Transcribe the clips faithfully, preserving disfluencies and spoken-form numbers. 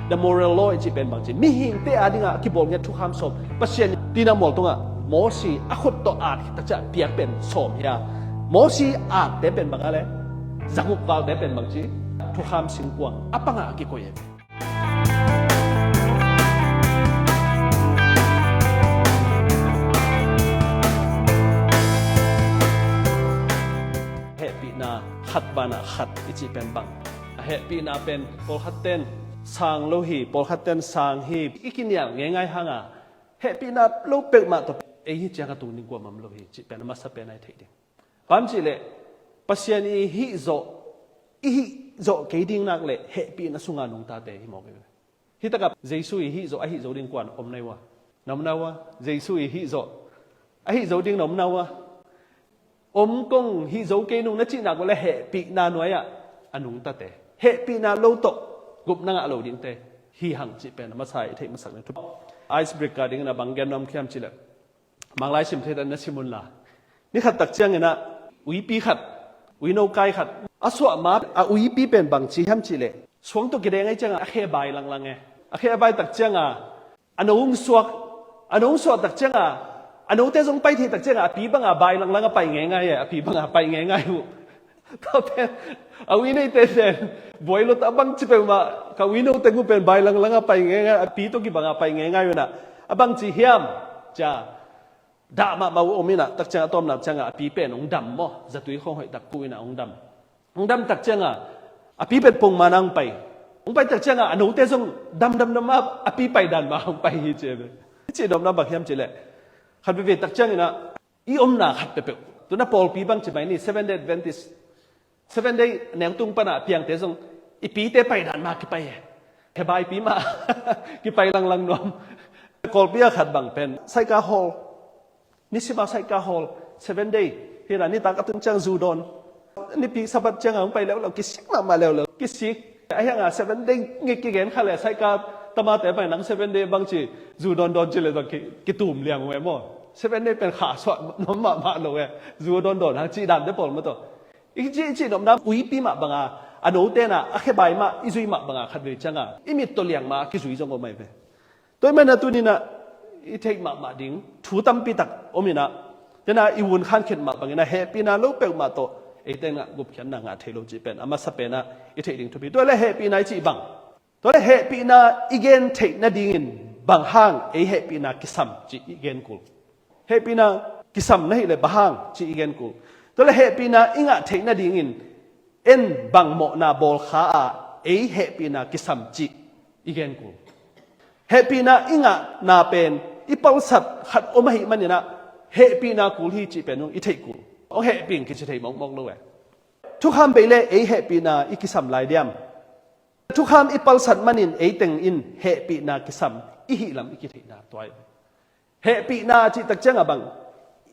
The moral law i cih pen bang ci, mihingte a dingah a kibawl ngiat thukham sawm, Pasian tina mual tungah Mosi a khut tawh at hi takciah piak pen sawm hi a, Mosi atte pen bang a le zaguk valte pen bang ci, thukham singkuang a pangah a kikoih hi. Hehpihna khat banah khat i cih pen bang? A hehpihna pen pawlkhat ten sang lo hi, pawlkhat ten sang hi, i kinial ngeingai hanga hehpihna lo peuhmah tawh ei hi ciang a tung ding kuamah om lo hi cih pen a masa pen a i theih ding. Bang hang hiam cih leh Pasian i hih zawh, i hih zawh kei ding nak leh hehpihna sunga nungtate hi mawk hi ve. Hi takah Jesu i hih zawh a hih zo ding kuan om nai ua? Na om nai ua? Jesu i hih zawh a hih zo ding na om nai ua? Om kong hih zo kei nung na cih nak ua le hehpihna nuai-ah a nungtate, hehpihna lo tawh gupna ngah lo dingte hi hang cih pen a masa i theih masak ni. Icebreaker dingin a bang gen nuam ka hiam cih leh, Manglai sim thei ta na sim unla, ni khat tak ciangin ah uipi khat, uino kai khat a suah ma, a uipi pen bang ci hiam cih leh suang tawh kideng ahi ciangah a khe bai langlang e. A khe a bai tak ciangah a no hong suak, a no hong suah tak ciangah a note zong pai thei tak ciangah a pi bangah bai langlang a pai ngeingai e, a pi bangah pai ngeingai uh. Tua pen a uineite pen buai lo ta, a bang ci peuhmah ka uino teng uh pen bai langlang a pai ngeingai, a pi tawh kibangah pai ngeingai uh inah, a bang ci hiam cia, dah mahmah uh om inah, tak ciangah a tawpna ciangah a pi pen hong dam maw, zatui khawng hoih tak kuh inah hong dam. Hong dam tak ciangah a pi pen pongman ah hong pai. Hong pai tak ciangah a note zong dam dam dam a, a pi pai dan mah hong pai hi ci ve. Cih nopna bang hiam cih leh, khat veve tak ciangin ah i omna khat peuhpeuh, tu-in ah pawlpi bang ci mai ni, Seven Day Adventist, Seven Day neu tung panah piangte zong i pite pai dan mah kipai e. He baipi mah kipai langlang nuam. Kawlpi a khat bang pen Saika Hall, nisim a Saika Hall, Seven Day hi inah nitak a tun ciang zu dawn. Nipi Sabbath ciangah hong pai leuleu, kisik mahmah leuleu, kisik. A hiangah Seven Day ngi kigen kha le, Saika tamate pai nang Seven Day bang ci zu dawn dawn ci le zong ki, kitum liang uh e maw. Seven Day pen khahsuah nuam mahmah lo e, zu dawn dawn hang cih dante pawl mah tawh. I cih, i cih nopna uipi mah banga, a note inah a khe bai mah i zui mah banga khat vei ciangah i mit tawh liang mah a kizui zong om ahi ve. Tua ahih manin ah tuni-in ah i theih mahmah ding thu tampi tak om inah, tu-in ah i vun khankhiat mah bangin ah hehpihna lo peuhmah tawh eite in ah gupkhiatna ngah thei lo cih pen a masa pen ah i theih ding thupi. Tua leh hehpihna i cih bang? Tua leh hehpihna i gen theih nadingin bang hang ei hehpihna kisam cih i gen kul? Hehpihna kisam na hih leh bang hang cih i gen kul? Tua leh hehpihna i ngah theih nadingin en bang mawhna bawl kha a ei hehpihna kisam cih i gen kul? Hehpihna i ngahna pen i palsat khat om ahih manin ah hehpihna kul hi cih pen zong i theih kul. Hong hehpih ing kici thei mawkmawk lo e. Thukham bei leh ei hehpihna i kisam lai diam? Thukham i palsat manin ei teng in hehpihna kisam i hih lam i kitheihna tua hi. Hehpihna cih tak ciangah bang?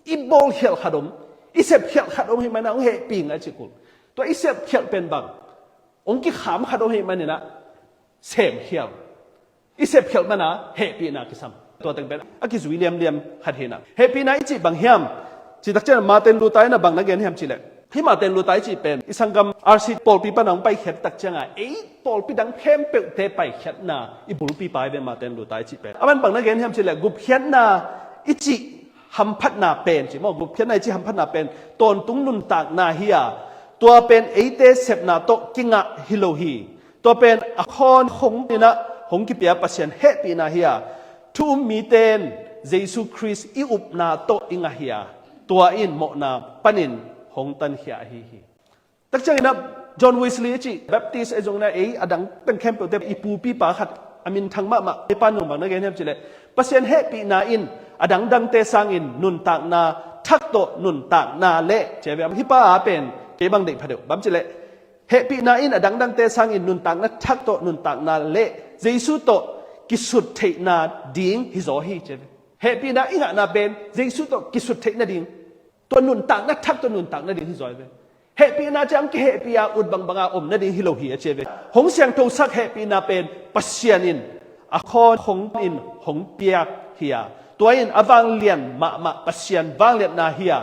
I bawlkhialh khat om, i sepkhialh khat om ahih manin ah hong hehpih ing a ci kul. Tua i sepkhialh pen bang? Hong kikham khat om ahih manin ah semkhial. I sepkhialh man a hehpihna kisam. Tua teng pen a kizui liamliam khat hi inah. Hehpihna i cih bang hiam cih tak ciangah Martin Luther in ah bang na gen hiam cih leh, hih Martin Luther i cih pen i sanggam R C pawlpi panah hong paikhiat tak ciangah ei pawlpi dang khempeuhte paikhiatna i bulpi pa hi ve, Martin Luther i cih pen. Aman bang na gen hiam cih leh, gupkhiatna i cih hamphatna pen, ci maw, gupkhiatna i cih hamphatna pen tawntung nuntakna hi a, tua pen eite sepna tawh kingah hi lo hi. Tua pen a khawn hong in ah hong kipia Pasian hehpihna hi a, thu um mite in Jesu Khrist i upna tawh i ngah hi a, tua in mawhna panin hong tankhia ahi hi. Tak ciangin ah John Wesley i cih Baptist ahi zongin ah ei a dang teng khempeuhte i pupipa khat, a minthang mahmah, ei pa nung bang na gen hiam cih leh, Pasian hehpihna in a dangdangte sangin nuntakna thak tawh nuntakna leh, ci ve. Hih pa a pen kei bang deih pha deuh, bang hang hiam cih leh, hehpihna in a dangdangte sangin nuntakna thak tawh nuntakna leh Jesu tawh kisut theihna ding hi zaw hi, ci ve. Hehpihna i ngahna pen Jesu tawh kisut theihna ding, tua nuntakna thak tawh nuntakna ding hi zaw hi ve. Hehpihna ciang kihehpih a ut bangbanga om nading hi lo hi, a ci ve. Hong siangthosak hehpihna pen Pasian in a khawn hong in hong piak hi a, tua in a vanglian mahmah Pasian vangliatna hi a,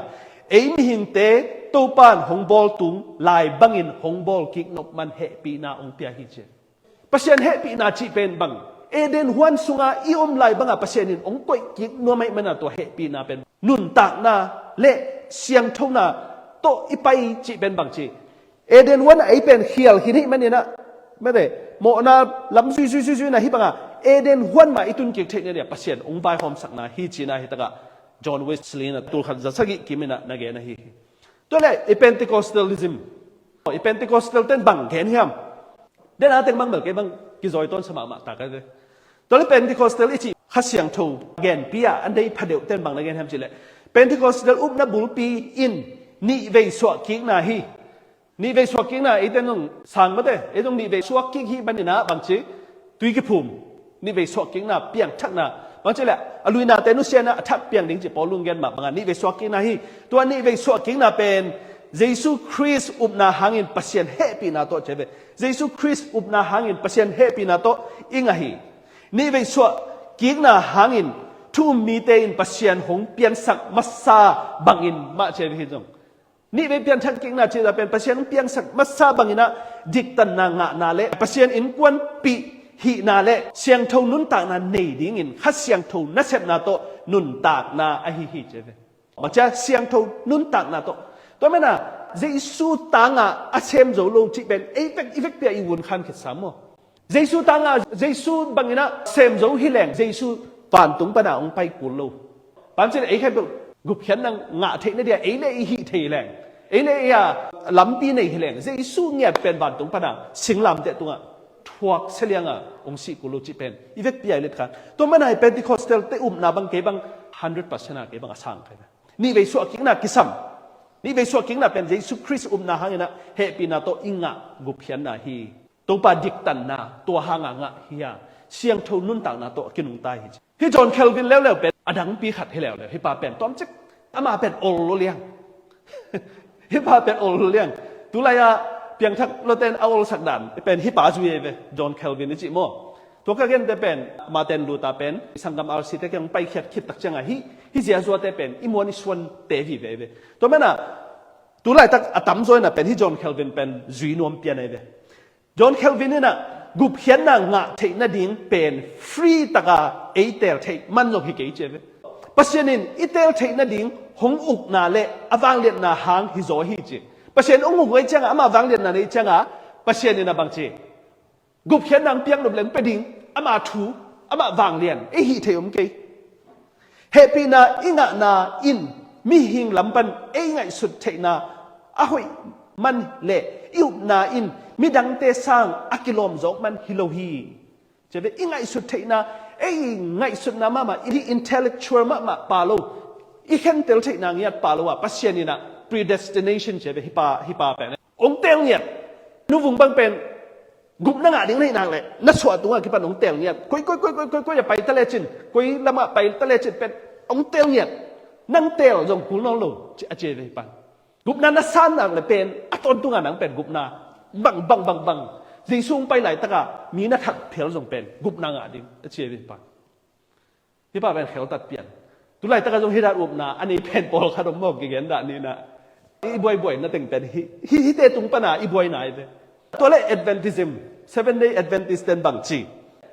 ei mihingte Topa in hong bawl tung lai bangin hong bawl kik nop man hehpihna hong pia hi, ci. Pasian hehpihna cih pen bang, Eden huan sunga i om lai banga Pasian in hong koih kik nuam ahih mana tua hehpihna pen nuntakna le siangthona tawh i pai cih pen bang ci. Eden huan a ei pen khial khin hih maninah, mate, mawhna lam zui zui zui zuina hih banga Eden huan mah i tun kik theih nadinga Pasian hong vaihawmsakna hi cina hi takah John Wesley in a tulkhat za sagih kiminah na gen ahi hi. Tua le i Pentecostalism, i Pentecostal ten bang gen hiam? Den a teng bang bel kei bang kizawi tawnsa mahmah ta ka ve. Tua le Pentecostal i cih Kha Siangtho genpi ah a nei phadeuh ten bang na gen hiam cih leh, Pentecostal upna bulpi in nihvei suahkikna hi. Nihvei suahkikna, eite nung sang mate, ei nung nihvei suahkik hi maninah bang ci, tui kiphum, nihvei suahkikna, piangthakna, bang ci le a luinate nusiana a thak piang ding ci Paul lunggen mah banga nihvei suahkikna hi. Tua nihvei suahkikna pen Jesu Khrist upna hangin Pasian hehpihna tawh ci ve. Jesu Khrist upna hangin Pasian hehpihna tawh i ngah hi. Nihvei suahkikna hangin thu um mite in Pasian hong piansak masa bangin mah ci ve hi zong. Nihvei piangthak kikna cihna pen Pasian hong piangsak masa banginah diktanna ngahna le Pasian innkuanpih hihna le siangtho nuntakna nei dingin Kha Siangtho nasepna tawh nuntakna ahi hi ci ve. Bang cia siangtho nuntakna tawh. Tua mena Jesu tanga a sem zo lo cih pen ei vek i vekpi a i vun khan khitsa maw? Jesu tanga Jesu banginah sem zo hi leng Jesu vantung pana hong pai kul lo. Bang ci le ei khempeuh gupkhiatna ngah theih nadia ei le i hih thei leng, ei le i a lampi nei hi leng Jesu ngiat pen vantung pana singlamteh tungah thuak selianga hong sih kul lo cih pen i vekpi a i let khan. Tua mana i Pentecostal te upna bang kei bang hundred percent a kei bang a sang kai ve. Nihvei suahkikna kisam. Nihvei suahkikna pen Jesu Khrist upna hanginah hehpihna tawh i ngah gupkhiatna hi. Topa diktanna tua hanga ngah hi a, siangtho nuntakna tawh a kinungta hi ci. Hi John Calvin leuleu pen a dangpi khat hi leuleu, hi pa pen tuamcik, ama pen ol lo liang. Hi pa pen ol lo liang. Tulai-a piangthak loten a olsak dan pen hi pa zui ei ve, John Calvin i cih maw? Tua ka gente pen Martin Luther pen sanggam R C te kiang paikhiat khit tak cianga hi, hi ziazuate pen i muan i suante vive ei ve. Tua mana tulaitak a tamzaw ina pen hi John Calvin pen zui nuam pian ei ve. John Calvin inah gupkhiatna ngah theih nading pen free taka ei teel theih man zong hi kei ci ei ve. Pasian in i teel theih nading hong ukna le a vangliatna hang hi zaw hi ci. Pasian hong uk ei cianga ama vangliatna nei cianga Pasian inah bang ci. Gupkhiatna hong piak nop leng pia ding, ama thu, ama vanglian ei hih thei om kei. Hehpihna i ngahna in mihing lam pan ei ngaihsut theihna a hoih man le i upna in midangte sang a kilawm zawk man hi lo hi. Ci ve, i ngaihsut theihna, ei ngaihsutna mahmah, i intellectual mahmah pa lo, i khentel theihna ngiat pa lo a Pasian inah predestination ci ve hi pa, hi pa pen. Hong teel ngiat. Nuvung bang pen gupna ngah ding na hih nak leh na suah tungah kipan hong teel ngiat. Koi, koi, koi, koi, koi, koi a pai ta lecin, koi lamah pai ta lecin pen hong teel ngiat. Nang teel zong kul nawn lo, ci, a ci ve hi pan. Gupna na san nak leh pen a tawntungah nang pen gupna bang, bang, bang, bang. Jesu hong pai laitaka mi na that phial zong pen gupna ngah ding, a ci ve hi pan. Hi pa pen kheltat pian. Tulaitaka zong hi dan upna a nei pen pawlkhat om maw, kigen dah ninah. I buaibuai na teng pen hi, hi, hite tung pana i buai nai ve. Tua le Adventism, Seven Day Adventist ten bang ci.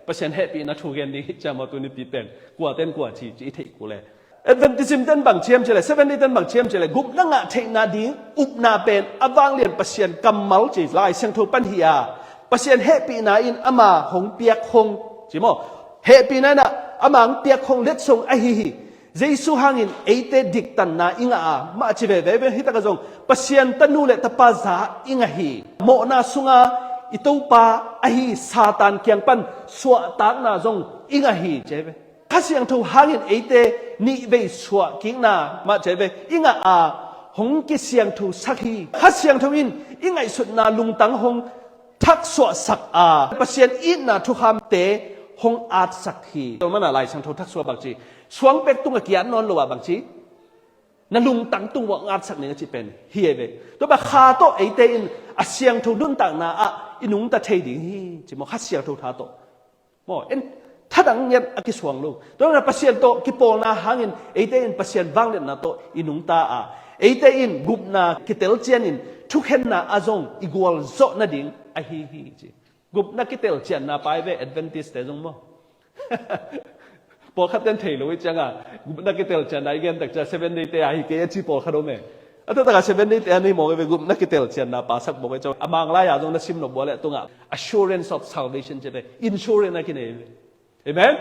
Pasian hehpihna thu gen ding hi cia maw tunipi pen. Kua ten kua ci, ci i theih kul le. Adventism ten bang ciam ci le, Seven Day ten bang ciam ci le, gupna ngah theihna ding upna pen a vanglian Pasian kammal ci Lai Siangtho pan hi a. Pasian hehpihna in ama hong piak hong, ci maw? Hehpihna inah ama hong piak hong letsong ahi hi. Jesu hangin eite diktanna i ngah a, mah ci veve ve hi taka zong Pasian tanu le tapa za i ngah hi. Mawhna sunga i Topa ahi Satan kiang pan suahtakna zong i ngah hi, ci ve. Kha Siangtho hangin eite nihvei suahkikna mah ci ve i ngah a, hong kisiangtho sak hi. Kha Siangtho in i ngaihsutna lungtang hong thaksuahsak a, Pasian itna thukhamte hong atsak hi. Tua mana Lai Siangtho thaksuah bang ci, suang pek tungah kiat nawn lo ah bang ci, na lungtang tung hong atsak ning a ci pen hi ei ve. Tua bang kha tawh eite in a siangtho nuntakna ah i nungta thei ding hi, ci maw, Kha Siangtho tha tawh. Maw, en, thadang ngiat a kisuang lo. Tua mana Pasian tawh kipawlna hangin eite in Pasian vangliatna tawh i nungta a, eite in gupna kitel cianin thukhenna ah zong i gualzawh nading ahi hi ci. Gupna kitelcianna pa hi ve, Adventist te zong maw. Pawlkhat ten thei lo i cianga, gupna kitelcianna i gen tak ciang Seven Day te ahi kei a ci pawlkhat om e. A taktak a Seven Day te a nei mawk i ve, gupna kitelcianna pa sak mawk i ciang. A Manglai a zong na sim nop bua le tungah assurance of salvation ci ve, insurance a kinei ve. Amen?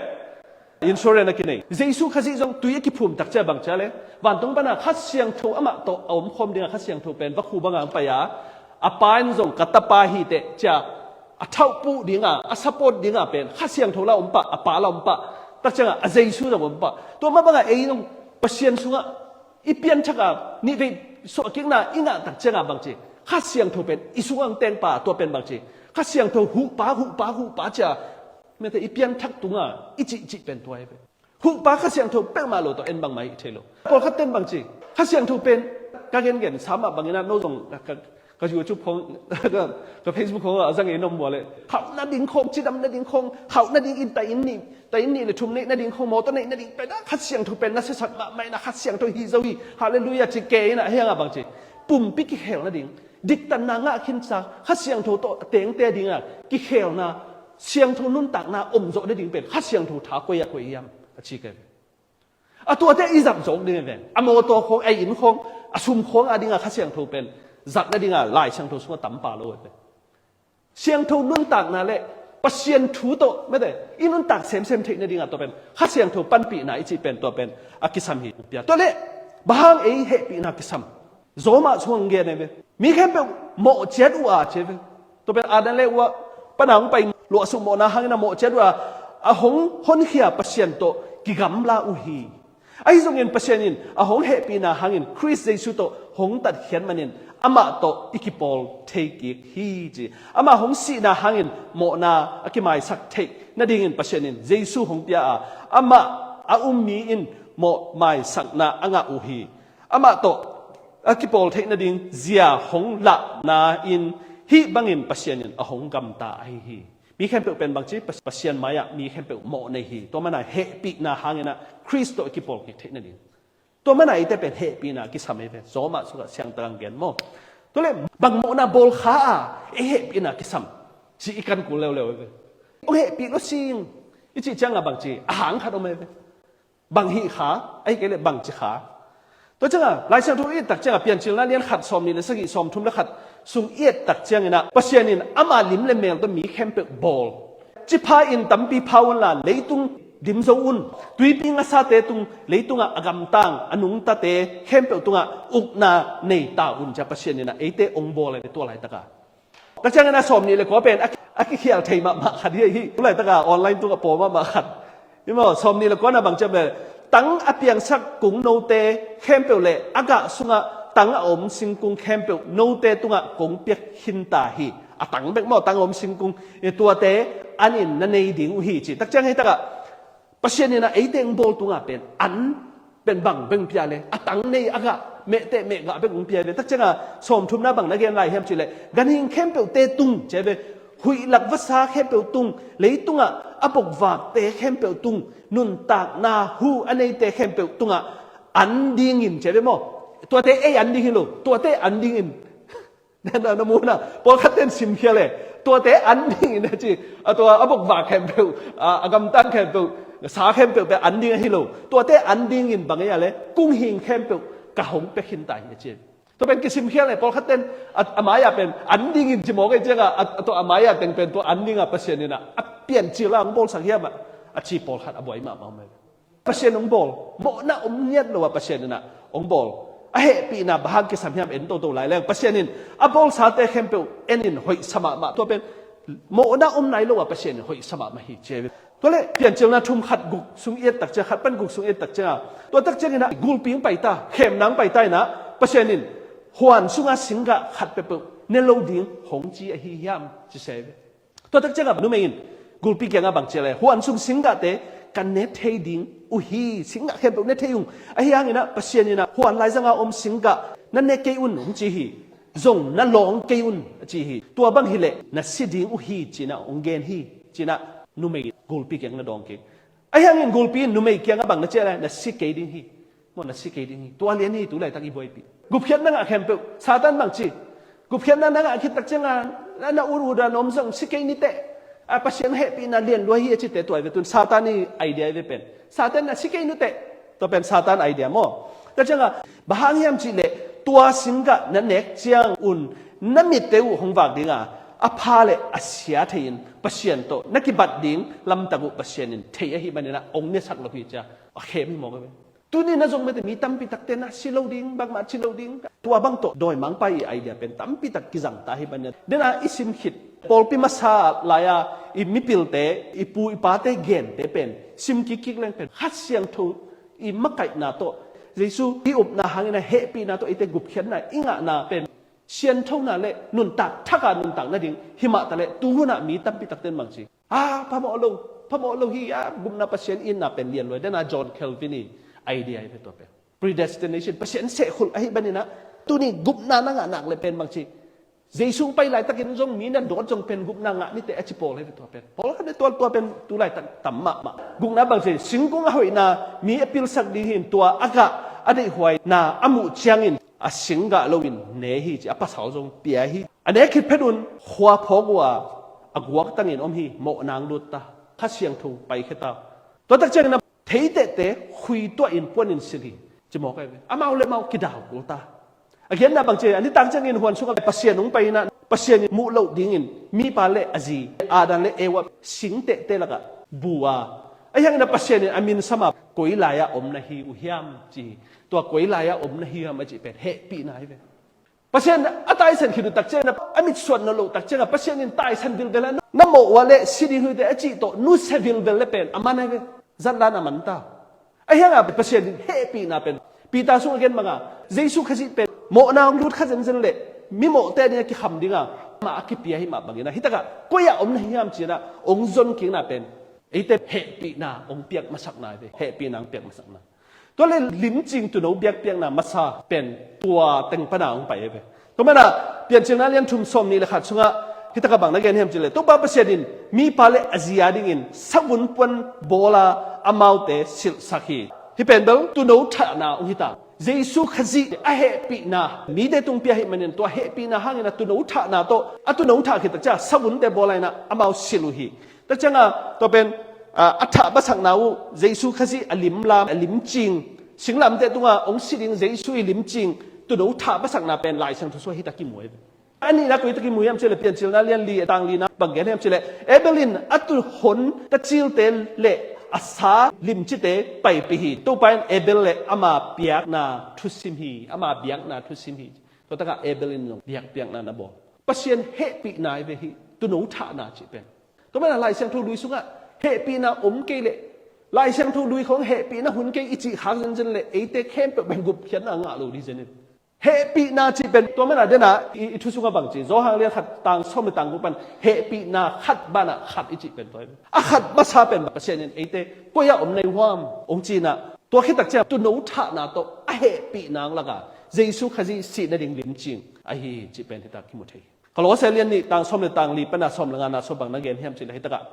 Insurance a kinei. Jesu Khazih zong tui a kiphum tak ciang bang ciang le, vantung pana Kha Siangtho amah tawh a omkhawm dinga Kha Siangtho pen vakhu banga pai a, a Pa in zong ka tapa hi teh cia a thauhpuh dinga, a support dinga pen Kha Siangtho la om pah, a Pa la om pah, tak cianga a Jesu zong om pah. Tua mah banga ei zong Pasian sungah i pianthak a nihvei suahkikna i ngah tak cianga bang ci, Kha Siangtho pen i sungah teng pa, tua pen bang ci, Kha Siangtho huhpa, huhpa, huhpa cia, mete i pianthak tunga i cihcih pen tua hi ve. Huhpa Kha Siangtho peuhmah lo tawh en bangmah hi thei lo. Pawlkhat ten bang ci, Kha Siangtho pen ka gengen sa mah bangin ah no zong ka, ka, ka YouTube khong, ka, ka Facebook khong a zang ei nom bua le, hauh nading khong, cidam nading khong, hauh nading in ta in nih, ta in nih le thum neih nading khong, mawtaw neih nading pen ah Kha Siangtho pen na siasak mahmah in ah Kha Siangtho hi zo hi, halleluiah ci kei in ah, hiangah bang ci, pumpi kikhel nading, diktanna ngah khinsa, Kha Siangtho tawh a tengte dinga kikhelna, Siangtho nuntakna om zawh nading pen Kha Siangtho tha koi ah koi hiam a ci kei ve. A tuate i zat zawk ding hi ve. A mawtaw khong, a inn khong, a sum khong a dinga Kha Siangtho pen zat nadinga Lai Siangtho sungah tam pah lo hi ve. Siangtho nuntakna le Pasian thu tawh mete i nuntak semsem theih nadinga tua pen Kha Siangtho panpihna i cih pen tua pen a kisam hi pia. Tua le bang hang ei hehpihna kisam? Zawmah sung hong gen hi ve. Mi khempeuh mawh ciat uh a ci hi ve. Tua pen Adam le Eva pana hong pai luahsuk mawhna hangin a mawh ciat uh a, a hong honkhia Pasian tawh kigamla uh hi. Ahi zongin Pasian in a hong hehpihna hangin Khrist Jesu tawh hong tatkhiat manin amah tawh i kipawl thei kik hi ci. Amah hong sihna hangin mawhna a kimaisak theih nadingin Pasian in Jesu hong pia a, amah a um mi in mawh maisakna a ngah uh hi. Amah tawh a kipawl theih nading zia hong lahna in hih bangin Pasian in a hong gamta ahi hi. Mi khempeuh pen bangci Pas-, Pasian mai-ah mi khempeuh mawh nei hi. Tua mana hehpihna hangin ah Khrist tawh a kipawl kik theih nading. Tua mana eite pen hehpihna kisam ei ve. Zawmah sungah siangtang gen maw. Tua le bang mawhna bawl kha a ei hehpihna kisam ci i kan kul leuleu ei ve. Hong hehpih lo sing i cih ciangah bangci a hang khat om ei ve. Bang hih kha, ahi kei leh bang ci kha. Tua ciangah Lai Siangtho i et tak ciangah Piancilna lian khat sawm nih le sagih sawm thum le khat sung i et tak ciangin ah Pasian in ama lim le mel tawh mi khempeuh bawl. Ci pha in tampi pha unla leitung dim zo un. Tuipi ngasate tung leitungah a gamtang a nungtate khempeuh tungah ukna nei ta un cia Pasian in ah eite ong bawl ahi ve tua laitakah. Tua ciangin a sawm nih le kua pen a, a kikhial thei mahmah khat hi, hi. Tulaitak a online tung a pawl mahmah khat. Hi maw, sawm nih le kua na bang ciam le, tang a piangsak kung note khempeuh le a gah sungah tang a om singkung khempeuh note tungah kong piak khin ta hi. A tang bek maw, tang a om singkung, eh, tuate an in na nei ding uh hi ci. Tak ciang hi takah Pasian in a eite ong bawl tungah pen an pen bang beng pia le, a tang nei a gah mehteh mehgah beng ong pia ve. Tak ciangah sawm thumna bang na gen lai hiam cih leh, ganhing khempeuhte tung cia ve, huih lak vasa khempeuh tung, leitungah a bokvakte khempeuh tung, nuntakna hu a neite khempeuh tungah an dingin cia ve maw? Tuate ei an ding hi lo, tuate an dingin. Na, na, na mu na, pawlkhat ten simkhial e. Tuate an dingin a ci, a tua a bokvak khempeuh, a, a gamtang khempeuh, sa khempeuh pen an ding ahi lo. Tuate an dingin bang ei a le, kung hing khempeuh ka hong pia khin ta hi a ci. Tua pen kisimkhial e, pawlkhat ten a, a mai-ah pen an dingin ci mawk ei ciangah, a, a tua a mai-ah teng pen tua an dingah Pasian in a, a piancil a hong bawlsak hiam a, a ci pawlkhat a buai mahmah om e. Pasian hong bawl, mawhna om ngiat lo a Pasian in a hong bawl. A hehpihna bang hang kisam hiam en toto lai leng, Pasian in a bawlsate khempeuh en in hoihsa mahmah. Tua pen mawhna om nai lo a Pasian in hoihsa mahmah hi ci. Tua le Piancilna thum khat guk sung i et tak ciang, khat pan guk sung i et tak ciang a, tua tak ciangin a gulpi hong pai ta, khemna hong pai ta in a, Pasian in huan sunga singgah khat peuhpeuh ne lo ding hong ci ahi hiam ci se ve. Tua tak ciangah numei in gulpi kiangah bang ci a le, huan sung singgahte ka ne thei ding uh hi, singgah khempeuh ne thei ung. Ahi hangin a Pasian in a huan laizangah om singgah na ne kei un hong ci hi. Zong na lawng kei un a ci hi. Tua bang hi leh na si ding uh hi ci-in a hong gen hi ci-in a numei gulpi kiang na dawng kik. Ahi hangin gulpi in numei kiangah bang na ci a le, na si kei ding hi. Maw, na si kei ding hi. Tua lian hi tu laitak i buaipih. Gupkhiatna ngah khempeuh Satan bang ci. Gupkhiatna na ngah khit tak ciangah Na, na ut ut a na om zong si kei ni teh. A, Pasian hehpihna lian lua hi a cite tua hi ve. Tun Satan i idea hi ve pen. Satan na si kei ni teh. Tua pen Satan idea maw. Tua ciangah, bang hang hiam cih leh tua singgah na nek ciangun na mitte uh hong vak ding a, a pha le a sia thei-in Pasian tawh na kibat ding lamtak uh Pasian in thei ahih manin ah hong niasak lo hi ci-a a khem hi mawk a ve. Tuni na zong mete mi tampi takte na si lo ding, bangmah ci lo ding. Tua bang tawh dawimangpa i idea pen tampi tak kizang ta hi manin ah, dena i sim khit pawlpi masa lai-a i mipilte, i pu i pate gente pen sim kikkik leng pen Kha Siangtho i makaihna tawh, Jesu i upna hangin a hehpihna tawh eite gupkhiatna i ngahna pen sianthona le nuntak thak a nuntak nading hi mah taleh tu hunah mi tampi takte in bang ci, a, phamawh lo, phamawh lo hi, a, gupna Pasian itna pen lian lua hi. Dena John Calvin i idea hi ve tua pen. Predestination, Pasian sehkhulh ahih manin ah tuni gupna na ngah nak le pen bang ci, Jesu hong pai laitakin zong mi na dawt zong pen gupna ngah ni teh a ci pawl hi ve tua pen. Pawlkhat le tua, tua pen tu laitak tam mahmah. Gukna bang ci, singkung a hoihna mi a pilsak ding hi-in tua a gah a deihhuaina a muh ciangin a sing gah loin ne hi ci, a pasal zong pia hi. A nek khit phetun khua phawk uh a, a guaktangin om hi, mawhna hong lut ta, Kha Siangtho paikhia ta. Tua tak ciangin a theitehte khui tuahin puanin silh hi ci mawk ahi ve. Amau le amau kidau kul ta. A giatna bang ci, a nitak ciangin huan sungah Pasian hong pai in ah Pasian in muh loh dingin mipa le a zi Adam le Eva singtehte lakah bu a, ahi hangin ah Pasian in a min sam a, koi lai-ah om na hi uh hiam ci hi. Tua koi lai-ah om na hi hiam a cih pen hehpihna hi ve. Pasian a taisan khit uh tak ciangin a mitsuan na loh tak ciangah Pasian in taisan vilvel a, na mawh uh a leh si ding hi uh teh a cih tawh nusia vilvel le pen a man ahi ve. Zatlan a man ta. Ahi hangah Pasian in hehpihna pen Peter sungah gen banga Jesu Khazih pen mawhna hong lut kha zenzen leh mimawhte a dingah kikham dinga amah a kipia hi mah bangin ah, hitakah koi-ah om na hi hiam ci-in ah hong zon kikna pen eite hehpihna hong piak masakna ahi ve. Hehpihna hong piak masakna. Tua le limcing tuuno biakpiakna masa pen tua teng pana hong pai ahi ve. Tua mana Piancilna lian thum sawm nih le khat sungah hitakah bang na gen hiam cih leh, Topa Pasian in mipa le a zi a dingin savun puan bawl a amaute silhsak hi. Hih pen bel tuuno thahna hong hi ta. Jesu Khazih a hehpihna mite tung pia ahih manin tua hehpihna hangin a tuuno thahna tawh a tuuno hong thah khit tak ciang savunte bawl a in ah amau silh uh hi. Tua ciangah tua pen, ah, a thah masakna uh Jesu Khazih a limlam, a limcing, singlamteh tungah hong si ding Jesu i limcing tuuno thah masakna pen Lai Siangtho sungah hitak kimu ahi ve. A nihna koi tak kimu hiam cih leh Piancilna lian li tang lina bang gen hiam cih leh, Abel in a tuuhon tacilte le a sa limcite paipih hi. Topa in Abel le ama biakna thusim hi, ama biakna thusim hi. Tua takah Abel in zong biakpiakna na bawl. Pasian hehpihna ahi ve hih tuuno thahna cih pen. Tua mana Lai Siangtho Lui sungah hehpihna om kei leh, Lai Siangtho Lui khawng hehpihna hun kei i cih khak zenzen leh eite khempeuh pen gupkhiatna a ngah lo ding zen in. Hehpihna cih pen tua mana dena i, i thu sungah bang ci, Johan lian khat tang sawm le tang guk pan hehpihna khat banah khat i cih pen tua hi. A khat masa pen Pasian in eite koi-ah om na hi uh hiam hong ci-in ah, tua khit tak ciang tuuno thahna tawh a hehpihna hong lak a Jesu Khazih sih nading limcing ahi hi cih pen hitak kimu thei hi. Kolose lian nih tang sawm le tang li pana sawm le ngana sung bang na gen hiam cih leh hitakah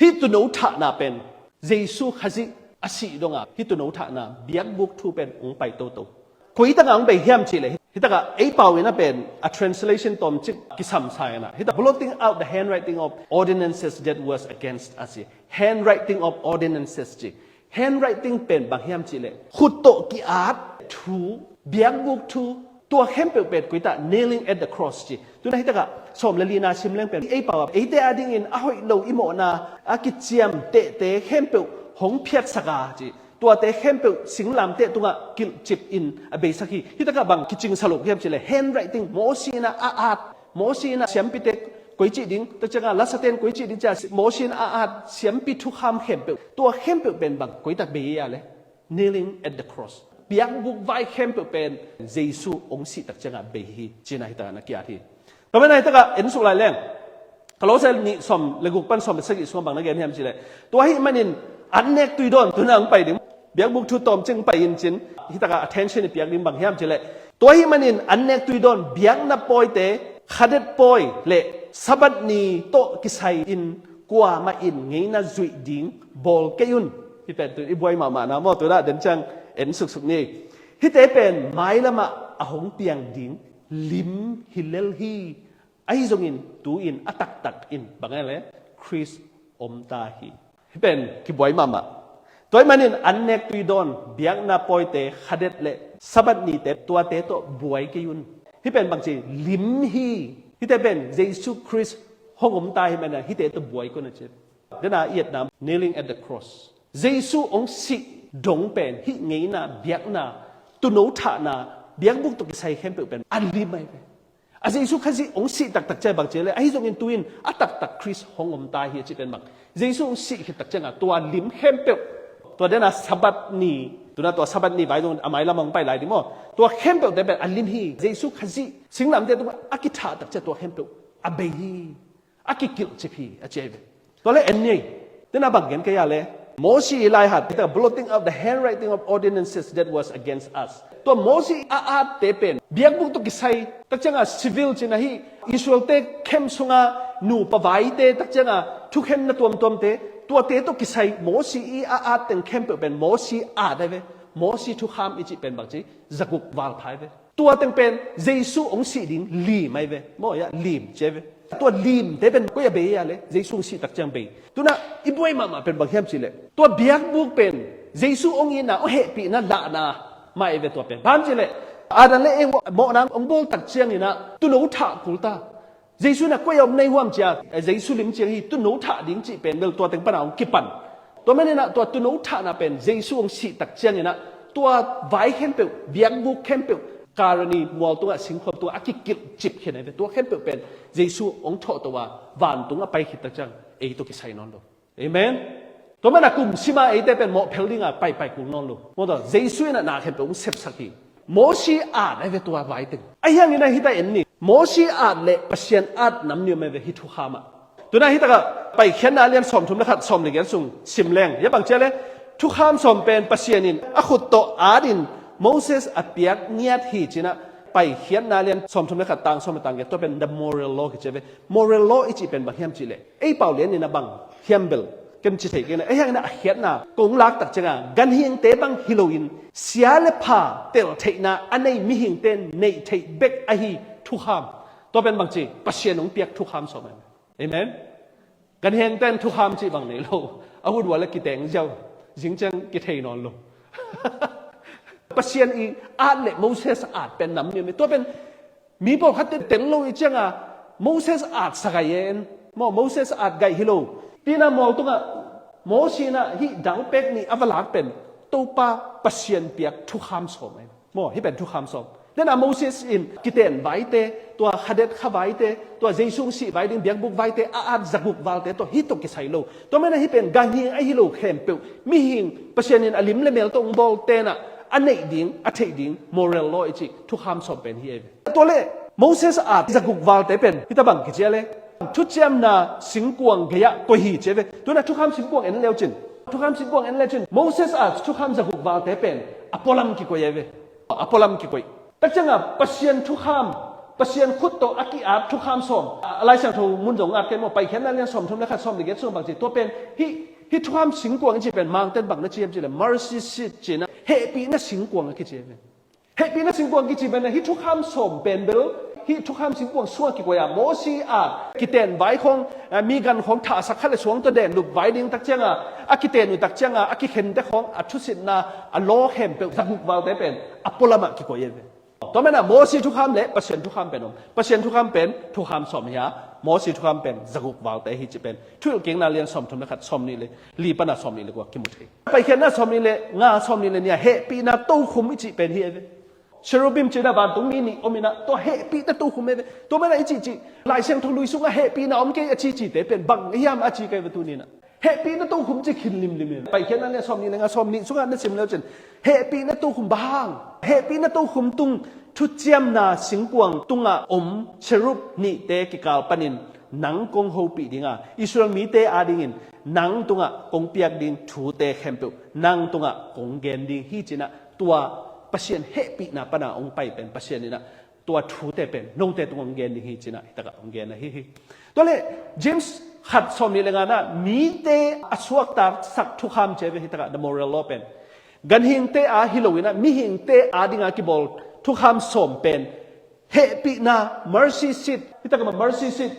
hih tuuno thahna pen Jesu Khazih a sih dongah hih tuuno thahna biakbuk thu pen hong pai toto. Koi takah hong bei hiam cih leh hitakah ei pau in a pen a translation tawmcik kisamsa in ah hitak blotting out the handwriting of ordinances that was against us hi. Handwriting of ordinances ci. Handwriting pen bang hiam cih leh khut tawh ki-at thu, biakbuk thu, tua khempeuh pen koi ta, nailing at the cross ci. Tuna hitakah sawm le lina sim leng pen ei pau ah eite a dingin a hoih lo i mawhna a kiciamtehte khempeuh hong phiatsak a ci. Tuate khempeuh singlamteh tungah kilhcip in a beisak hi. Hitakah bang kicingsa lo hiam cih leh handwriting, Mosi in a at, Mosi in a siampite koi cih ding, tua ciangah lasate in koi cih ding ci-a Mosi in a at siampi thukham khempeuh, tua khempeuh pen bang koi ta bei a leh, nailing at the cross. Biakbuk vai khempeuh pen Jesu hong sih tak ciangah bei hi ci-in ah hitakah na ki-at hi. Tua mana hitakah en suk lai leng, Kolose nih sawm le guk pan sawm le sagih sungah bang na gen hiam cih leh, tua ahih manin an nek tui dawn tuna hong pai ding, biakbuk thu tawmcik hong pai in cin, hitakah attention i piak ding bang hiam cih leh, tua ahih manin an nek tui dawn biakna pawite, khadet pawi le Sabbath ni tawh kisai in kuamah in ngeina zuih ding bawl kei un. Hih pen tu i buai mahmahna maw, tuna den ciang en suksuk ni. Hihte pen mailamah a hong piang ding lim hi lel hi. Ahi zongin tu-in a taktak in bang e le Khrist om ta hi. Hih pen kibuai mahmah. Tua ahih manin an nek tui dawn, biakna pawite khadet le Sabbath nite tuate tawh buai kei un. Hih pen bangci lim hi. Hihte pen Jesu Khrist hong om ta hi manin hihte tawh buai kei un a ci. Dena i etna, kneeling at the cross. Jesu hong sih dong pen hih ngeina, biakna, tuuno thahna, biakbuk tawh kisai khempeuh pen a lim ahi ve. A Jesu Khazih hong sih taktak ciang bang ci le, ahi zongin tu-in a taktak Khrist hong om ta hi a cih pen bang, Jesu hong sih khit tak cianga tua lim khempeuh, tua dena Sabbath ni, tuna tua Sabbath ni vai zong a mailam hong pai lai ding maw. Tua khempeuhte pen a lim hi. Jesu Khazih singlamteh tungah a kithah tak ciang tua khempeuh a bei hi. A kikilhcip hi a ci ahi ve. Tua le en ni ei. Dena bang gen kei a le, Mosi i laihat, the blotting of the handwriting of ordinances that was against us. Tua Mosi a atte pen biakbuk tawh kisai, tak cianga civil cina hi, Israelte khem sunga nupa vaite, tak cianga thukhenna tuamtuamte, tuate tawh kisai Mosi i a at teng khempeuh pen Mosi at ahi ve. Mosi thukham i cih pen bang ci, zaguk val pha ahi ve. Tua teng pen Jesu hong sih ding lim ahi ve. Maw, ya, lim ci ahi ve. Tua limte pen koi a bei a le, Jesu hong sih tak ciang bei. Tuna i buai mahmah pen bang hiam cih le, tua biakbuk pen Jesu hong itna, hong hehpihna lahna mah ahi ve tua pen. Bang hiam cih le, Adam le Eve mawhna hong bawl tak ciangin ah tuuno thah kul ta. Jesu in ah koi a om na hi hiam ci a, Jesu lim ciang hi, tuuno thah ding cih pen bel tua teng pana hong kipan. Tua manin ah tua tuuno thahna pen Jesu hong sih tak ciangin ah tua vai khempeuh, biakbuk khempeuh, Kalvari mual tungah, singkhuam tungah a kikilhcip khin ahi ve. Tua khempeuh pen Jesu hong thawhtoh a vantung a pai khit tak ciang ei tawh kisai nawn lo. Amen. Tua mana kum sima eite pen mawhphel dinga paipai kul nawn lo. Maw tua, Jesu in ah na khempeuh hong sepsak hi. Mosi at ahi ve tua vai teng. Ahi hangin ah hita en ni. Mosi at le Pasian at nam ni om ahi ve hih thukham ah. Tuna hitakah Paikhiatna lian sawmthum le khat, sawmli gen sung sim leng. Ya bang ci a le, thukham sawm pen Pasian in a khut tawh atin Moses a piak ngiat hi cin ah, Paikhiatna lian sawmthum le khat tang sawm le tang giat, tua pen the moral law kici ahi ve. Moral law i cih pen bang hiam cih le, ei pau lian in a bang hiam bel, ken ci thei kei na, ei hangin a khiatna kong lak tak cianga ganhingte bang hi loin sia le pha tel theihna a nei mihingte in neih theih bek ahi thukham. Tua pen bang ci, Pasian hong piak thukham sawm ahi. Amen. Ganhingte in thukham cih bang nei lo. A hut ua le kiteng ziau, zing ciang kithei nawn lo. Pasian i at le Moses at pen nam ni om ahi. Tua pen mi pawlkhatte tel lo i cianga Moses at sa gai en. Maw, Moses at gai hi lo. Tina mual tungah Mosi in ah hih dalpek nih a va lak pen Topa Pasian piak thukham sawm ahi. Maw, hih pen thukham sawm. Dena Moses in kiten vaite, tua Kadesh kha vaite, tua Jesu hong sih vai ding biakbuk vaite a at zaguk valte tawh hih tawh kisai lo. Tua mana hih pen ganhing ahi lo khempeuh, mihing Pasian in a lim le mel tawh hong bawlte in ah a neih ding, a theih ding moral law i cih thukham sawm pen hi ahi ve. Tua le Moses at zaguk valte pen hita bang kici a le, thuciamna singkuang gei-ah koih hi ci ahi ve. Tuna thukham singkuang en leu cin, thukham singkuang en leu cin, Moses at thukham zaguk valte pen a pualam kikoih ahi ve. A pualam kikoih. Tak cianga Pasian thukham, Pasian khut tawh a ki-at thukham sawm. A, a Lai Siangtho mun zong at kei maw, Paikhiatna lian sawmthum le khat, sawmli giat sung bang ci, tua pen hih, hih thukham singkuang i cih pen Mangten bang na ci hiam cih le, mercy seat cih na, hehpihna singkuang a kici ahi ve. Hehpihna singkuang kici pen hih thukham sawm pen bel, hih thukham singkuang sungah kikoih a, Mosi at kiten vai khawng, eh, mi gan khawng thahsak kha le suang tawh denlup vai ding tak cianga, a kiten uh tak cianga a kikhente khawng a thusitna, a law khempeuh zaguk valte pen a pualamah kikoih ahi ve. Tua mana Mosi thukham le Pasian thukham pen om. Pasian thukham pen thukham sawm hi a, Mosi thukham pen zaguk valte hi cih pen Thuhilhkikna lian sawmthum le khat, sawmnih le li pana sawmnih le kua kimu thei. Paikhiatna sawmnih le nga, sawmnih le nih ah hehpihna tokhum i cih pen hi ahi ve. Cherubim cih na vantung mi nih om in ah, tua hehpihna tokhum ahi ve. Tua mana i cihcih Lai Siangtho lui sungah hehpihna om kei a cihcihte pen bang hiam a ci kei ve tuni in ah. Hehpihna tokhum ci khin limlim in. Paikhiatna lian sawmnih le nga, sawmnih sungah na sim leu cin, hehpihna tokhum bang hang. Hehpihna tokhum tung, thuciamna singkuang tungah om cherub nihte kikal panin nang kong hopih dinga, Israel mite adingin nang tungah kong piak ding thute khempeuh nang tungah kong gen ding hi cih na, tua Pasian hehpihna pana hong pai pen Pasian in ah tua thute pen note tungah hong gen ding hi cih na, hitakah hong gen ahi hi. Tua le James khat, sawmnih le nga na, mite a suaktasak thukham ci ahi ve hitakah the moral law pen. Ganhingte a hi lo in ah mihingte adinga kibawl thukham sawm pen Hehpihna, mercy seat. Hi takah mercy seat,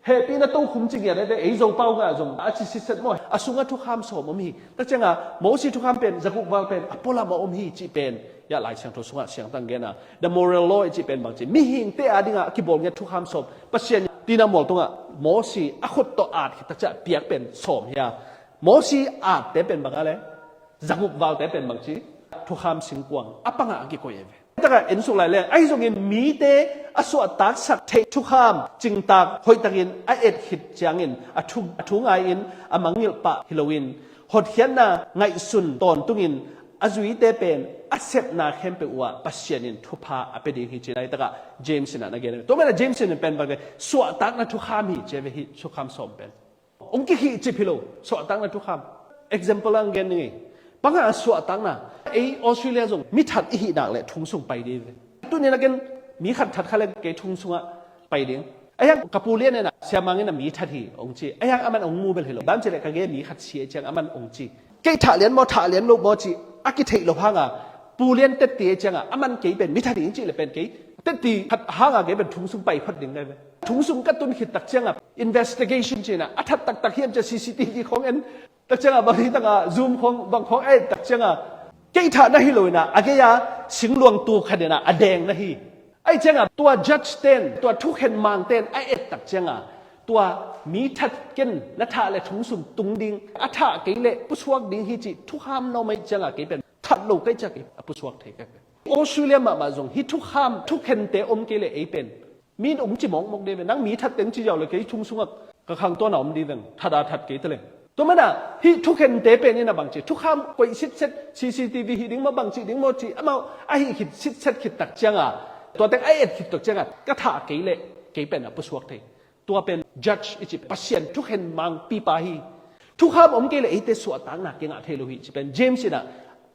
hehpihna tokhum ci ngiat a, ei Zopau ngah zong a ci sitset maw. A sungah thukham sawm om hi. Tua ciangah Mosi thukham pen zaguk val pen a pualam a om hi cih pen, ya, Lai Siangtho sungah siangtang gen a, the moral law i cih pen bang ci, mihingte a dingah a kibawl ngiat thukham sawm, Pasian tina mual tungah Mosi a khut tawh at khit takciah piak pen sawm hi a, Mosi atte pen bang a le, zaguk valte pen bang ci, thukham singkuang a pangah a kikoih a ve. Takah en suk lai le, ahi zongin mite a suahtaksak theih thukham cingtak hoihtakin a et khit ciangin a thu, a thu ngai-in a mangngilh pah hi loin, hotkhiatna ngaihsun tawntungin a zuite pen a sepna khempeuh uhah Pasian in thupha a pia ding hi ci-in a hi takah James in ah na gen. Tua manin ah James in pen bang le, suahtakna thukham hi ci a ve, hih thukham sawm pen. Hong kikhihcip hi lo, suahtakna thukham. Example ang gen ning ei. Bang a suahtakna, ei Australia zong mi that i hih nak leh thong sung pai ding ve. Tuni-in a gen mi khat that kha leh kei thong sungah pai ding. Ahi hang ka pu lian in ah, Sia Mang in ah mi that hi hong ci. Ahi hang aman hong mu bel hi lo. Bang ci leh ka gei mi khat si ahih ciang aman hong ci. Kei thah lian maw, thah lian lo maw ci a kitheih loh hang a, pu lian tetti ahih ciang a, aman kei pen mi that hi hong cih leh pen kei tetti khat hang a kei pen thong sung pai phot ding ngai ve. Thong sung ka tun khit tak ciang a, investigation ci-in ah, a that taktak hiam ci-a C C T V khawng en tak ciang a, bang hi tak a, Zoom khawng, bang khawng a et tak ciang a, kei thah na hi lo in ah, a gei a singluang tuk khat in ah a deng na hi. Ahih ciang a, tua judge ten, tua thukhen mangten a et tak ciang a, tua mi that ken na thah leh thong sung tung ding, a thah kei leh pusuak ding hi cih thukham na om ahih ciang a, kei pen that lo ka hih ciang kei a pusuak thei ka hi. Australia mahmah zong hih thukham, thukhente om kei leh ei pen, mi in hong ci mawkmawk ding ve. Nang mi that teng ci ziau leh kei thong sungah ka khangtuahna om ding veng, that a that kei ta leng. Tua manin ah hih thukhente pen in ah bang ci, thukham koih sitset, C C T V hih ding maw, bang ci ding maw ci, amau a hih khit sitset khit tak ciang a, tua teng a et khit tak ciang a, ka thah kei leh kei pen a pusuak thei. Tua pen judge i cih, Pasian thukhen mangpipa hi. Thukham om kei leh eite suahtakna kingah thei lo hi cih pen James in ah,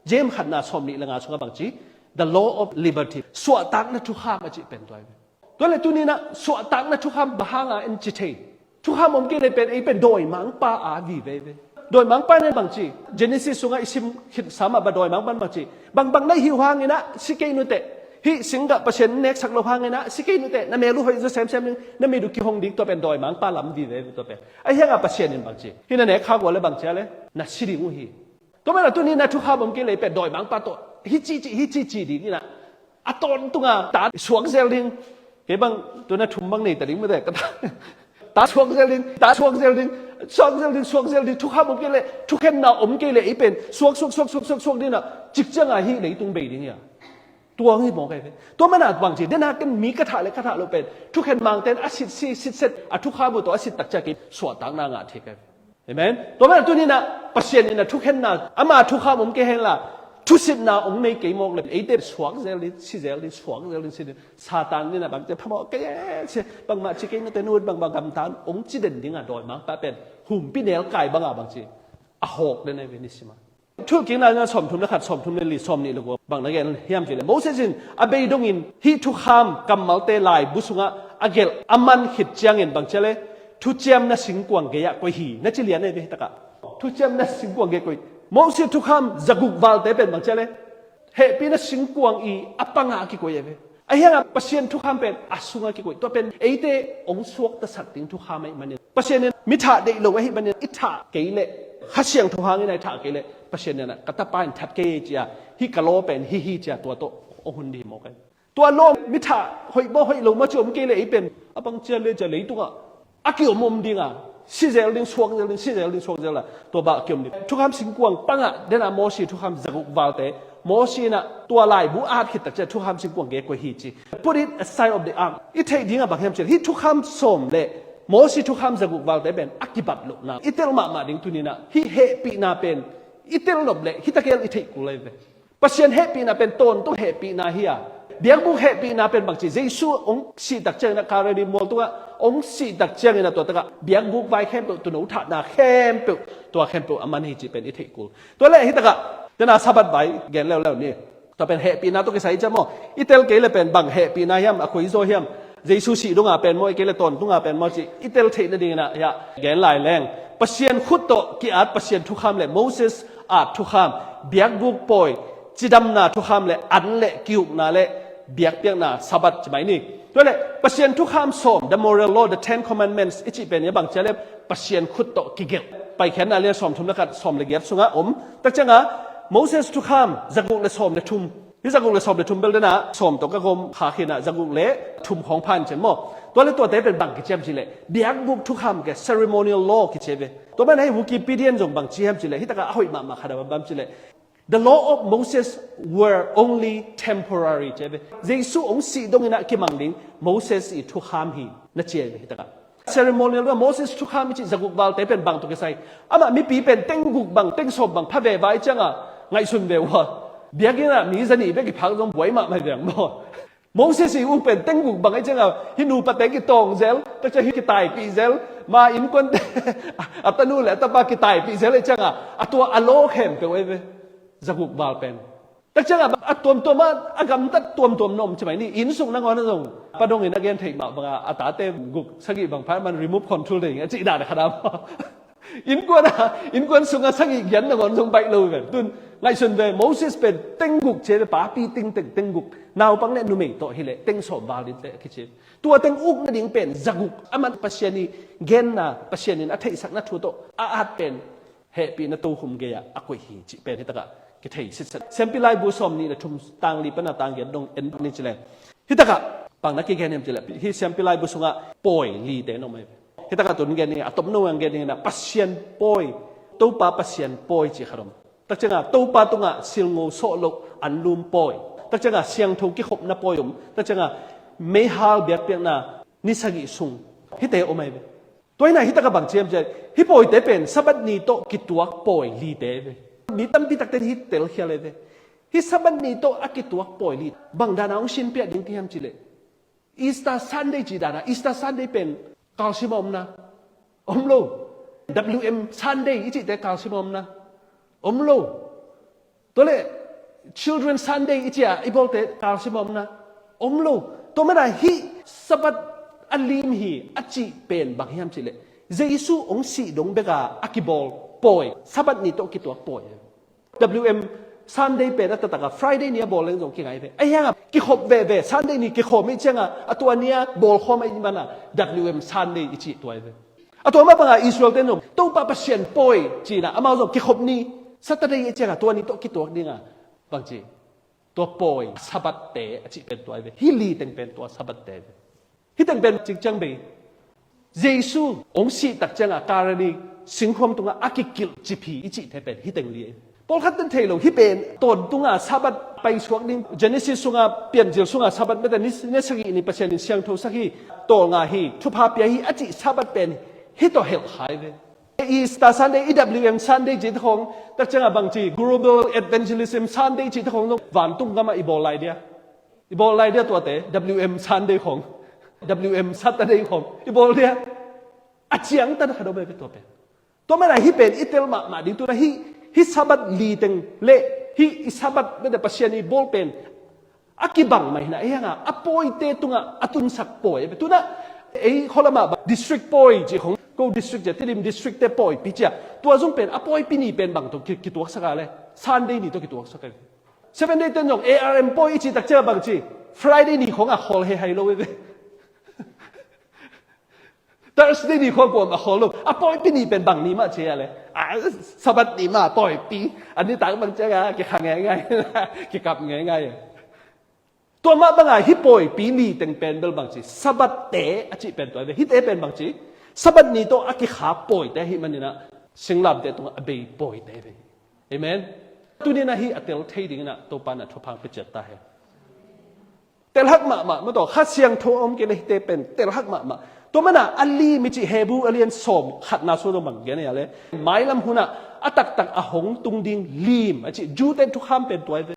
James khatna sawmnih le nga sungah bang ci, the law of liberty, suahtakna thukham a cih pen tua hi. Tua leh tuni-in ah suahtakna thukham bang hang a en ci thei. Thukham om kei leh pen ei pen dawimangpa a vive ve. Dawimangpa in bang ci, Genesis sungah i sim khit sam a, bang dawimangpa in bang ci, bangbang na hih uh hangin ah si kei nuteh. Hih singgah Pasian in neksak loh hangin ah si kei nuteh. Na mel uh hoih zaw semsem ding, na mit uh kihong ding, tua pen dawimangpa lam vive ve tua pen. Ahi hang a Pasian in bang ci, hih na nek khak uh leh bang ci a leh, na si ding uh hi. Tua manin ah tuni-in ah thukham om kei leh pen dawimangpa tawh hih ci ci, hih ci ci ding in ah, a tawntung a ta suak zel ding. Kei bang tu-in ah thum bang nei ta ding mate, ka ta, ta suak zel ding, ta suak zel ding, suak zel ding, suak zel ding. Thukham om kei leh, thukhenna om kei leh ei pen suak, suak, suak, suak, suak, suak ding in ah, cik ciang a hih leitung bei ding hi a. Tua hi mawk ei ve. Tua manin ah bang ci, den a ken mi ka thah leh ka thah loh pen, thukhen mangten a sit si, sitset, a thukham uh tawh a sit tak ciang kei suahtakna ngah thei ka hi. Amen. Tua manin ah tuni-in ah Pasian in ah thukhenna, ama thukham om kei hen la, thusitna hong nei kei mawk leh eite suak zel ding, si zel ding, suak zel ding, si ding. Satan in ah bangte phamawh kei e, si, bangmah ci kei nate, nut bangbang gamtan hong ci den ding a, dawimangpa pen humpi nelkai bang a bang ci, a hawk den ei ve nisim a. Thuhilhkikna sawmthum le khat, sawmthum le li, sawmnih le kua bang na gen hiam cih leh, Moses in a bei dongin hih thukham kammalte laibu sungah a gelh a man khit ciangin bang ci a leh, thuciamna singkuang gei-ah koih hi, na ci lian ei ve hih takah. Thuciamna singkuang gei koih. Moses thukham zaguk valte pen bang ci a leh, hehpihna singkuang i a pangah a kikoih ei ve. Ahi hang a Pasian thukham pen a sungah kikoih. Tua pen eite hong suaktasak ding thukham ahih manin, Pasian in mi thah deih lo ahih manin, i thah kei leh, Kha Siangtho hangin a i thah kei leh, Pasian in ah ka tapa in that kei ci a, hih ka law pen hih hi ci a, tua tawh hong hun ding hi mawk ei. Tua law, mi thah hoih maw hoih lo maw ci om kei leh ei pen, a bang ci a leh ci a leitungah a kiom om ding a, si zel ding, suak zel ding, si zel ding, suak zel a, tua bang a kiom ding. Thukham singkuang pangah, den a Mosi thukham zaguk valte, Mosi in ah tua laibu at khit tak ciang thukham singkuang gei koih hi ci. Put it aside of the ark. I theih ding a bang hiam cih leh, hih thukham sawm le Mosi thukham zaguk valte pen a kibat lohna i tel mahmah ding tuni-in ah, hih hehpihna pen i tel nop leh hih tak el i theih kul ei ve. Pasian hehpihna pen tawntung hehpihna hi a, biakbuk hehpihna pen bang ci, Jesu hong sih tak ciangin ah, Kalvari mual tungah hong sih tak ciangin ah, tua takah biakbuk vai khempeuh, tuuno thahna khempeuh, tua khempeuh a man hi cih pen i theih kul. Tua leh hih takah, den a Sabbath vai gen leuleu ni. Tua pen hehpihna tawh kisai ciang maw, i tel kei leh pen bang hehpihna hiam, a koi zaw hiam, Jesu sih dong a pen maw, ahih kei leh tawntung a pen maw cih i tel theih nadingin ah, hiah gen lai leng, Pasian khut tawh ki-at Pasian thukham le Moses at thukham, biakbuk pawi, cidamna thukham le an le ki-ukna le biakpiakna Sabbath ci mai ni. Tua leh Pasian thukham sawm, the moral law, the Ten Commandments i cih pen hi a, bang ci a leh Pasian khut tawh kigelh. Paikhiatna lian sawmthum le khat, sawm le giat sungah om. Tak ciangah Moses thukham zaguk le sawm le thum. Hih zaguk le sawm le thum bel dena sawm tawh ka gawm kha khin a, zaguk le thum khawng pha in cin maw. Tua leh tuate pen bang kici hiam cih leh biakbuk thukham, ke ceremonial law kici ve. Tua manin hih Wikipedia in zong bang ci hiam cih leh, hih takah a hoih mahmah khat a bang hiam cih leh, the law of Moses were only temporary ci ve. Jesu hong sih dongin a kimang ding Moses i thukham hi na ci ve hih takah. Ceremonial law, Moses thukham i cih zaguk valte pen bang tawh kisai? Amah mipi pen teng guk bang, teng sawm bang pha veve i ciangah ngaihsun ve ua. Biakinn ah mi zanih bek i phak zong buai mahmah veng maw. Moses i uk pen teng guk bang i ciangah hih nupate kitawng zel, tak ciang hih kitaipih zel, ma innkuante a tanu le a tapa kitaipih zel i ciangah a tua a law khempeuh ei ve. Zaguk val pen. Tak ciangah a tuamtuam ah, a gamtat tuamtuam na om ci mai ni. Inn sung nangawn ah zong pa dongin a gen theih mah bangah a tate guk sagih bang pha man remote control ding a cih dan a khat a maw. Innkuan ah, innkuan sungah sagih gen nangawn zong baih lo ve. Tun ngaihsun ve, Moses pen teng guk ci ve, papi ting teng, teng guk. Naupang le numei tawh hi leh teng sawm val ding teh a kici. Tua teng uk nading pen zaguk, amah Pasian i genna, Pasian in a theihsakna thu tawh a at pen hehpihna tokhom gei-ah a koih hi cih pen hih takah kithei sitset. Siampi Laibu sawm nih le thum, tang li pan a tang giat dong en ni ci leng, hih takah bang na kigen hiam cih leh, hih Siampi Laibu sungah pawi lite na om hi. Hih takah tun gen ni, a tomno ang gen ni na, Pasian pawi, Topa Pasian pawi cih khat om. Tak ciangah Topa tungah silngo sawh loh anlum pawi. Tak ciangah siangtho kikhopna pawi om. Tak ciangah meihal biakpiakna ni sagih sung, hihte om hi ve. Tua hi na, hih takah bang ci hiam cih leh, hih pawite pen Sabbath ni tawh kituak pawi lite ve. Mi tampi takte hih telkhial hi ve. Hih Sabbath ni tawh a kituak pawi li bang dan a hong sinpiak ding ka hiam cih leh, Easter Sunday cih dan a, Easter Sunday pen kalsim a om na? Om lo. W M Sunday i cihte kalsim a om na? Om lo. Tua leh Children Sunday i ci a i bawlte kalsim a om na? Om lo. Tua manin hih Sabbath a lim hi a cih pen bang hiam cih leh, Jesu hong sih dong bek a a kibawl pawi, Sabbath ni tawh kituak pawi. W M Sunday pen a taktak a Friday ni a bawl leng zong kingai ve. Ahi hangah kikhop veve, Sunday ni kikhawm i ciangah a tua ni a bawlkhawm ahih manin W M Sunday i cih tua hi ve. A tua mah bangah Israel-te in zong Topa Pasian pawi ci-in ah amau zong kikhop ni Saturday i ciangah tua ni tawh kituak dingah bang ci, tua pawi Sabbath-te a cih pen tua hi ve. Hih li teng pen tua Sabbath-te hi ve. Hih teng pen cingciang bei. Jesu hong sih tak ciangah Kalvari singkhuam tungah a kikilh cip hi i cihte pen hih teng li hi. Pawlkhat ten thei lo, hih pen tawntungah Sabbath paisuak ding, Genesis sungah, Pianzil sungah Sabbath mete ni, ni sagih ni Pasian in siangthosak hi, tawlnga hi, thupha pia hi a cih Sabbath pen hih tawh helh kha hi ve. Easter Sunday, E W M Sunday cih khawng, tak ciangah bang ci, Global Evangelism Sunday cih khawng zong vantung gamah i bawl lai dia. I bawl lai dia tuate, W M Sunday khawng, W M Saturday khawng i bawl dia. A ciangtan khat om hi ve tua pen. Tua manin hih pen i tel mahmah ding, tu-in ah hih, hih Sabbath li teng le hih i Sabbath mete Pasian i bawl pen a kibang mah hi-in ah, ahi hangah a pawite tungah a tunsak pawi. Tu-in ah ei khualamah bang district pawi cih khawng, ko district ci a, Tedim district-te pawipi ci a, tua zong pen a pawipi ni pen bang tawh ki, kituaksak a leh, Sunday ni tawh kituaksak a. Seventh Day ten zong A R M pawi i cih tak ciangah bang ci, Friday ni khawngah khawl hi hai lo hi ve. Thursday ni khawng kuamah khawl lo. A pawipi ni pen bang ni mah ci a leh, a, Sabbath ni mah pawipi. A nitak bang ciangah kikha ngeingai, kikap ngeingai. Tua mah bangah hih pawipi li teng pen bel bang ci, Sabbath-te a cih pen tua hi ve. Hihte pen bang ci, Sabbath ni tawh a kikha pawite ahih manin ah singlamteh tungah a bei pawite hi ve. Amen. Tuni-in ah hih a tel thei dingin ah Topa in ah thupha hong pia ciat ta hen. Telhak mahmah, mah tawh Kha Siangtho a om kei leh hihte pen telhak mahmah. Tua manin ah a lim i cih Hebru a lian sawm khatna sung zong bang gen hiam cih leh, mailam hunah a taktak a hong tung ding lim a cih, Jew-te thukham pen tua hi ve.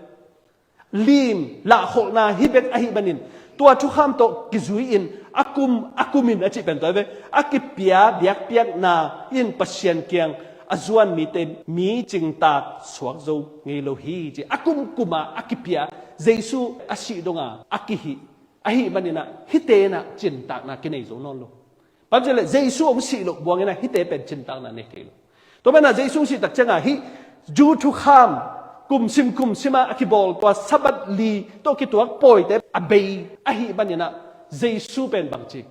Lim lahkholhna hi bek ahih manin, tua thukham tawh kizui-in a kum a kumin a cih pen tua hi ve. A kipia biakpiakna in Pasian kiang a zuan mite mi cingtak suak zo ngei lo hi ci. A kumkum a a kipia, Jesu a sih dong a a kihih ahih manin ah hihte in ah cingtakna kinei zo nawn lo. Bang ci leh Jesu hong sih loh buangin ah hihte pen cingtakna nei thei lo. Tua manin ah Jesu hong sih tak ciangah hih Jew thukham kum sim kum sim a a kibawl tua Sabbath li tawh kituak pawite a bei ahih manin ah Jesu pen bangci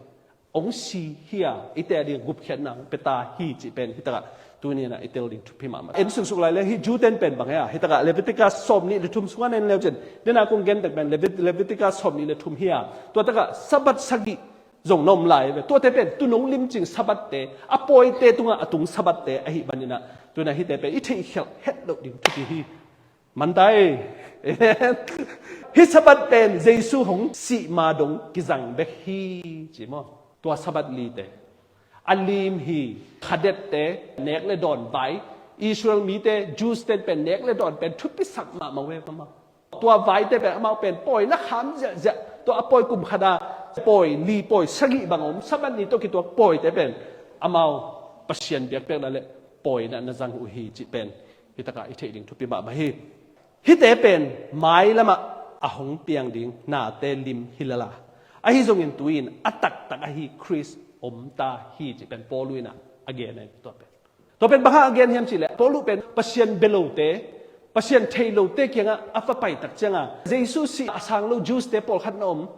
hong si hi a, eite a ding gupkhiatna hong pia ta hi cih pen hi takah tuni in ah i tel ding thupi mahmah. En suksuk lai le hih Jew ten pen bang hi a, hi takah Leviticus sawm nih le thum sungah na en leu cin, dena kong gen tak pen Levit-, Leviticus sawm nih le thum hi a, tua takah Sabbath sagih zong na om lai ve. Tuate pen tu nong limcing Sabbath te, a pawite tungah a tung Sabbath te ahih manin ah, tu in ah hihte pen i theihkhialh het loh ding thupi hi. Mantai. Amen. Hih Sabbath pen Jesu hong sih ma dong kizang bek hi ci maw? Tua Sabbath lite a lim hi. Khadet te nek le dawn vai, Israel mite, Jews ten pen nek le dawn pen thupisak mahmah uh ve maw? Tua vaite pen amau pen pawina kham ziahziah, tua a pawi kum khata pawi li pawi sagih bang om, Sabbath ni tawh kituak pawite pen amau Pasian biakpiakna le pawina na zang uh hi cih pen hi takah i theih ding thupi mahmah hi. Hihte pen mailamah a hong piang ding nate lim hi lala, ahi zongin tu-in a taktak ahi Khrist om ta hi cih pen Paul in ah a gen ahi tua pen. Tua pen bang hang a gen hiam cihleh, Paul pen Pasian bia lote, Pasian thei lote kiangah a va pai tak cianga Jesu sih a sang lo Jews te pawlkhat na om.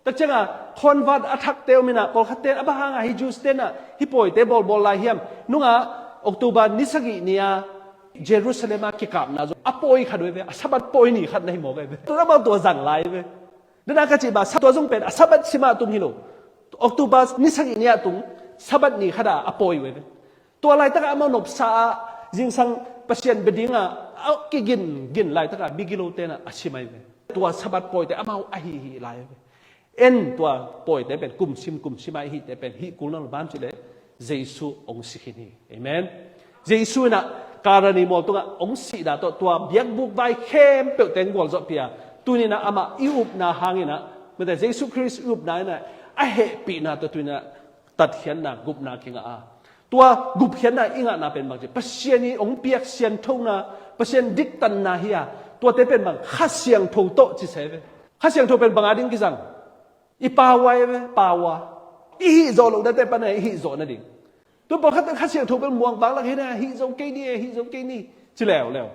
Tak cianga khawnvat a thakte om in ah, pawlkhatte in ah bang hanga hih Jews te in ah hih pawite bawlbawl lai hiam? Nungah October ni sagih ni-a Jerusalem a kikapna zong a pawi khat uh hi ve, a Sabbath pawi ni khat na hi mawk ahi ve. Tua amau tua zang lai hi ve. Dena ka cih bang, sa tua zong pen a Sabbath simah tung hi lo. October ni sagih ni-ah tung, Sabbath ni khat a a pawi uh hi ve. Tua laitakah amau nopsa ah zingsang Pasian bia dinga a kigin gin laitakah migilote in ah a sim ahi ve. Tua Sabbath pawite amau ahi hi lai ve. En tua pawite pen kumsim kumsim a i hihte pen hih kul na lo bang cihleh Jesu hong si khin hi. Amen. Jesu in ah Kalvari mual tungah hong sihna tawh tua biakbuk vai khempeuhte hong gualzawhpih a, tuni in ah amah i upna hangin ah, mate Jesu Khrist i upna in ah a hehpihna tawh tuni in ah tatkhiatna, gupna kingah a. Tua gupkhiatna i ngahna pen bangci, Pasian i hong piak sianthona, Pasian diktanna hi a, tuate pen bang Kha Siangtho tawh ci se ve. Kha Siangtho pen bang a ding kizang? I power hi ve, power. I hihzawh lohnate pan a i hihzawh nading. Tu pawlkhat Kha Siangtho bel muang bang lak hi na, hihzo kei ni, hihzo kei ni ci leuleu.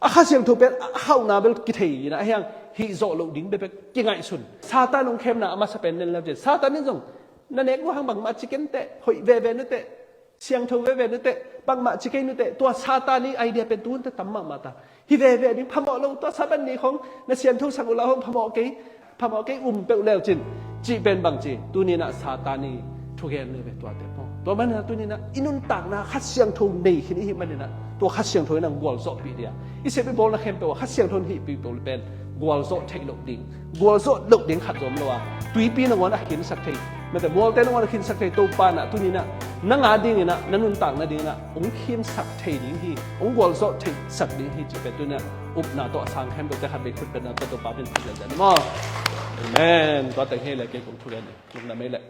A Kha Siangtho pen a hauhna bel kithei in ah, a hiang hihzawh loh ding bekbek kingaihsun. Satan hong khemna a masa pen nen lam cin, Satan in zong na nek uh hang bangmah ci ken teh, hoih veve nu teh, siangtho veve nu teh, bangmah ci kei nu teh. Tua Satan i idea pen tu hun teh tam mahmah ta. Hih veve ding phamawh lo, tua Sabbath ni khong na siangtho sak uh la hong phamawh kei, phamawh kei, um peuh leu cin, cih pen bangci, tuni in ah Satan i thugen le ve tuate paw. Tua manin ah tuni in ah i nuntakna Kha Siangtho nei khin i hih manin ah, tua Kha Siangtho in ah gualzawhpih dia, i sep i bawlna khempeuh ah Kha Siangtho in hihpih peuh le pen gualzawh theih loh ding, gualzawh loh ding khat zong om lo a, tuipi nangawn a khinsak thei, mate mualte nangawn a khinsak thei Topa in ah tuni in ah nang a dingin ah, na nuntakna dingin ah hong khinsak thei ding hi, hong gualzawh theihsak ding hi cih pen tuni in ah upna tawh a sang khempeuhte khat vei khut bengna tawh Topa min phat zenzen maw. Amen. Tua teng hi leh kei kong thugen ding. Lungdam ei leh.